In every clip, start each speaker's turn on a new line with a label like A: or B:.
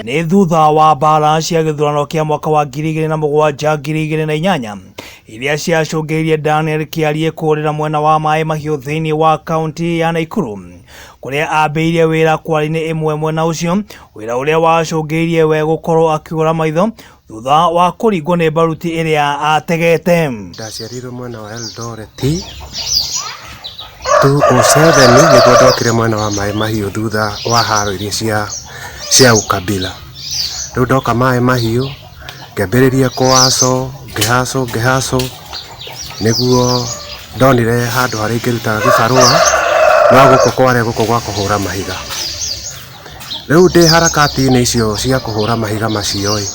A: Nĩ thutha wa mbara cia gĩthurano kĩa mwaka wa 2007 2008 iria ciacũngĩrĩirie Daniel Kĩarie kũũrĩra mwena wa Maĩ Mahiũ thĩinĩ wa kaunti ya Naikuru, kũrĩa ambĩrĩirie wĩra kware-inĩ ĩmwe mwena ũcio, wĩra ũrĩa wacũngĩrĩirie we gũkorwo akĩũra maitho thutha wa kũringwo nĩ baruti ĩrĩa ategete.
B: Ndaciarirwo mwena wa Eldoret 207, nĩguo ndokire mwena wa Maĩ Mahiũ thutha wa haro iria cia ukabila. Rĩu ndoka Maĩ Mahiũ ngĩambĩrĩria kũhaco, ngĩhaco, ngĩhaco, nĩguo ndonire handũ harĩa ingĩrutaga gĩbarũa, no gũkũ kware gũkũ gwa kũhũra mahiga. Rĩu ndĩ harakati-inĩ icio cia kũhũra mahiga macio ĩ,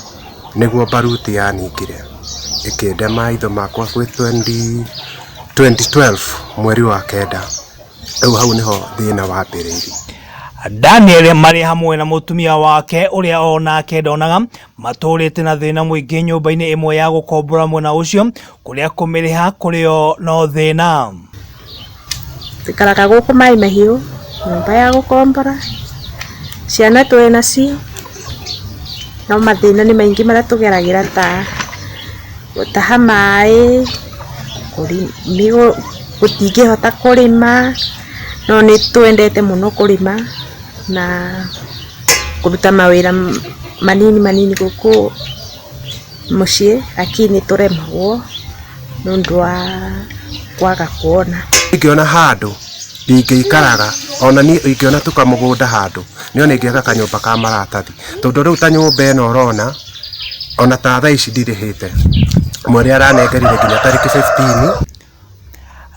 B: nĩguo baruti yaningire ĩkĩndema maitho makwa kwĩ 2012 mweri wa 9. Rĩu hau nĩho thĩna wambĩrĩirie.
A: Daniel marĩ hamwe na mũtumia wake ũrĩa o nake ndonaga, matũrĩte na thĩna mũingĩ nyũmba-inĩ ĩmwe ya gũkombora mwena ũcio, kũrĩa kũmĩrĩha kũrĩo no thĩna.
C: Tũikaraga gũkũ Maĩ Mahiũ, nyũmba ya gũkombora, ciana twĩ nacio, no mathĩna nĩ maingĩ marĩa tũgeragĩra ta gũtaha maĩ, gũtingĩhota kũrĩma, no nĩ twendete mũno kũrĩma na kũruta mawĩra manini manini gũkũ mũciĩ, lakini tũremagwo nĩ ũndũ wa kwaga kuona.
B: Ingĩona handũ ndingĩikaraga, ona niĩ ingĩona tu kamũgũnda handũ, niĩ ona ingĩaka kanyũmba ka maratathi, tondũ rĩu ta nyũmba ĩno ũrona, ona ta thaa ici ndirĩhĩte, mweri aranengerire nginya tarĩki 15.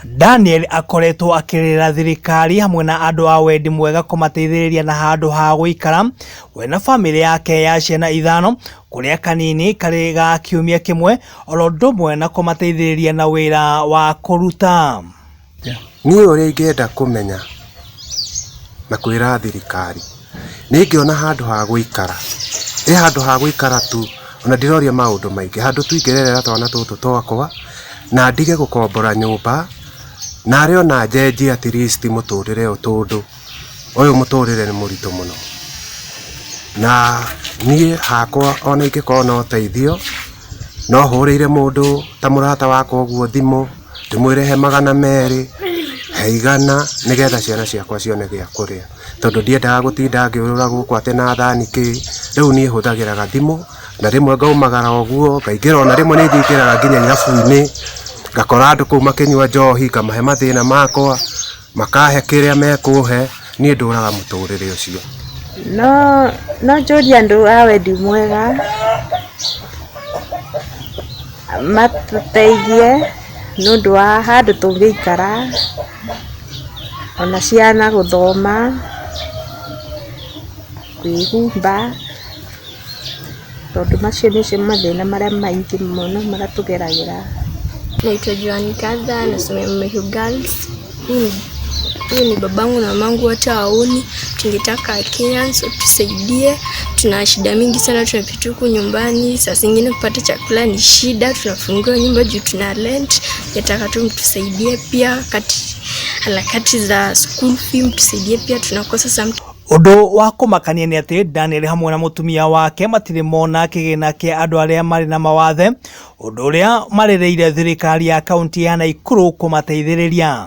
A: Daniel akoretwo akĩrĩra thirikari hamwe na andũ a wendi mwega kũmateithĩrĩria na handũ ha gũikara we na bamĩrĩ yake ya ciana 5, kũrĩa kanini karĩ ga kiumia kĩmwe, oro ũndũ ũmwe na kũmateithĩrĩria na wĩra wa kũruta.
B: Niĩ ũrĩa ingĩenda kũmenya na kwĩra thirikari, nĩ ingĩona handũ ha gũikara, ĩ handũ ha gũikara tu, ona ndiroria maũndũ maingĩ, handũ tu ingĩrerera twana tũtũ twakwa, na ndige gũkombora nyũmba, na arĩ ona njenjie at least mũtũrĩre ũyũ, tondũ ũyũ mũtũrĩre nĩ mũritũ mũno. Na niĩ hakwa ona ingĩkorwo na ũteithio, no hũrĩire mũndũ ta mũrata wakwa ũguo thimũ, ndĩmwĩre he 200, he 100, nĩgetha ciana ciakwa cione gĩa kũrĩa. Tondũ ndiendaga gũtinda ngĩũrũra gũkũ atĩ na thani kĩ, rĩu niĩ hũthagĩraga thimũ, na rĩmwe ngaumagara ũguo, ngaingĩra, ona rĩmwe nĩ njingĩraga nginya irabu-inĩ, ngakora andũ kũu makĩnyua njohi, ngamahe mathĩna makwa, makahe kĩrĩa mekũhe, niĩ ndũraga mũtũrĩre ũcio.
C: No njũrie andũ a wendi mwega matũteithie nĩ ũndũ wa handũ tũngĩikara, ona ciana gũthoma, kwĩhumba, tondũ macio nĩcio mathĩna marĩa maingĩ mũno marĩa tũgeragĩra.
D: Naitwa Joan Kadha, nasomea Mahiu Girls. Huyu ni babangu na mamangu, wote hawaoni. Tungetaka Kenyans watusaidie. Tuna shida mingi sana tunapitia huku nyumbani. Saa zingine kupata chakula ni shida, tunafungiwa nyumba juu tuna rent. Tungetaka tu mtusaidie pia kati harakati za school fee, mtusaidie pia, tunakosa some.
A: Ũndũ wa kũmakania nĩ atĩ Daniel hamwe na mũtumia wake matirĩ mona kĩgĩna kĩa andũ arĩa marĩ na mawathe, ũndũ ũrĩa marĩrĩire thirikari ya kaunti ya Naikuru kũmateithĩrĩria.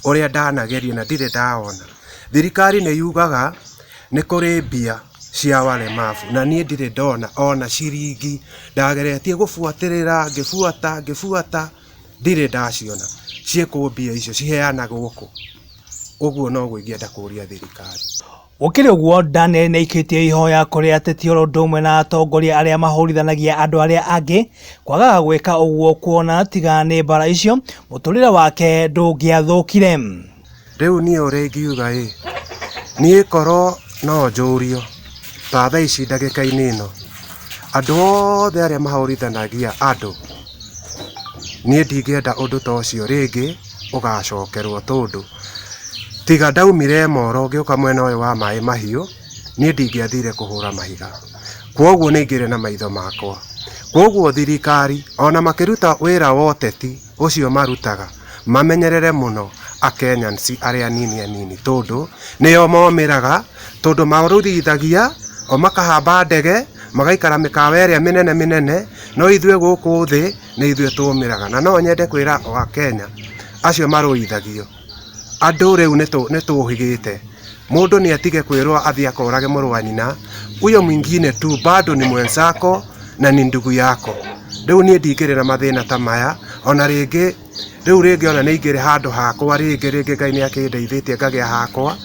B: Ũrĩa ndanageria na ndirĩ ndaona, thirikari nĩ yugaga nĩ kũrĩ mbia cia walemavu, na niĩ ndirĩ ndona ona ciringi. Ndageretie gũbuatĩrĩra, ngĩbuata, ngĩbuata, ndirĩ ndaciona. Ciĩkũ mbia icio ciheanagwo kũ? Ũguo noguo ingĩenda kũria thirikari.
A: Gũkĩrĩ ũguo, Daniel nĩaikĩtie ihoya kũrĩ ateti oro ũndũ ũmwe na atongoria arĩa mahũrithanagia andũ arĩa angĩ kwagaga gwĩka ũguo, kuona tiga nĩ mbara icio mũtũrĩre wake ndũngĩathũkire.
B: Rĩu niĩ ũrĩa ingiuga ĩ, niĩ korwo no njũrio ta thaa ici ndagĩka-inĩ ĩno, andũ othe arĩa mahũrithanagia andũ, niĩ ndingĩenda ũndũ ta ũcio rĩngĩ ũgacokerwo, tondũ tiga ndaumire Moro ngĩũka mwena ũyũ wa Maĩ Mahiũ, niĩ ndingĩathire kũhũra mahiga. Kwoguo nĩ ingĩrĩ na maitho makwa. Kwoguo thirikari ona makĩruta wĩra wa ũteti ũcio marutaga, mamenyerere mũno Akenyans arĩa anini anini, tondũ nĩo momĩraga, tondũ marũrithagia O makahamba ndege magaikara mĩkawa ĩrĩa mĩnene mĩnene, no ithuĩ gũkũ thĩ nĩ ithuĩ tũmĩraga. Na no nyende kwĩra Wakenya acio marũithagio, andũ rĩu nĩ tũhĩgĩte. Mũndũ nĩ atige kwĩrwo athiĩ akorage mũrũ wa nyina, huyo mwingine tu bado ni mwenzako na ni ndugu yako. Rĩu niĩ ndingĩrĩ na mathĩna ta maya ona rĩngĩ. Rĩu rĩngĩ ona nĩ ingĩrĩ handũ hakwa rĩngĩ rĩngĩ, Ngai nĩ akĩndeithĩtie ngagĩa hakwa,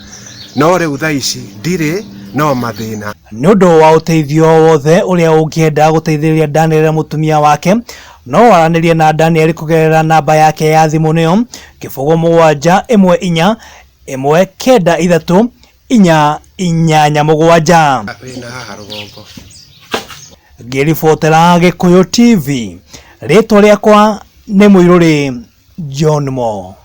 B: no rĩu thaa ici ndirĩ, no mathĩna.
A: Nĩ ũndũ wa ũteithio wothe ũrĩa ũngĩenda gũteithĩrĩria Daniel na mũtumia wake, no waranĩrie na Daniel kũgerera namba yake ya thimũ, nĩyo 0 7 1 4 1 9 3 4 8 7.
B: Wĩna haha rũgongo.
A: Ngĩribotera Gĩkũyũ TV, rĩtwa rĩakwa nĩ Mũirũrĩ John Mo.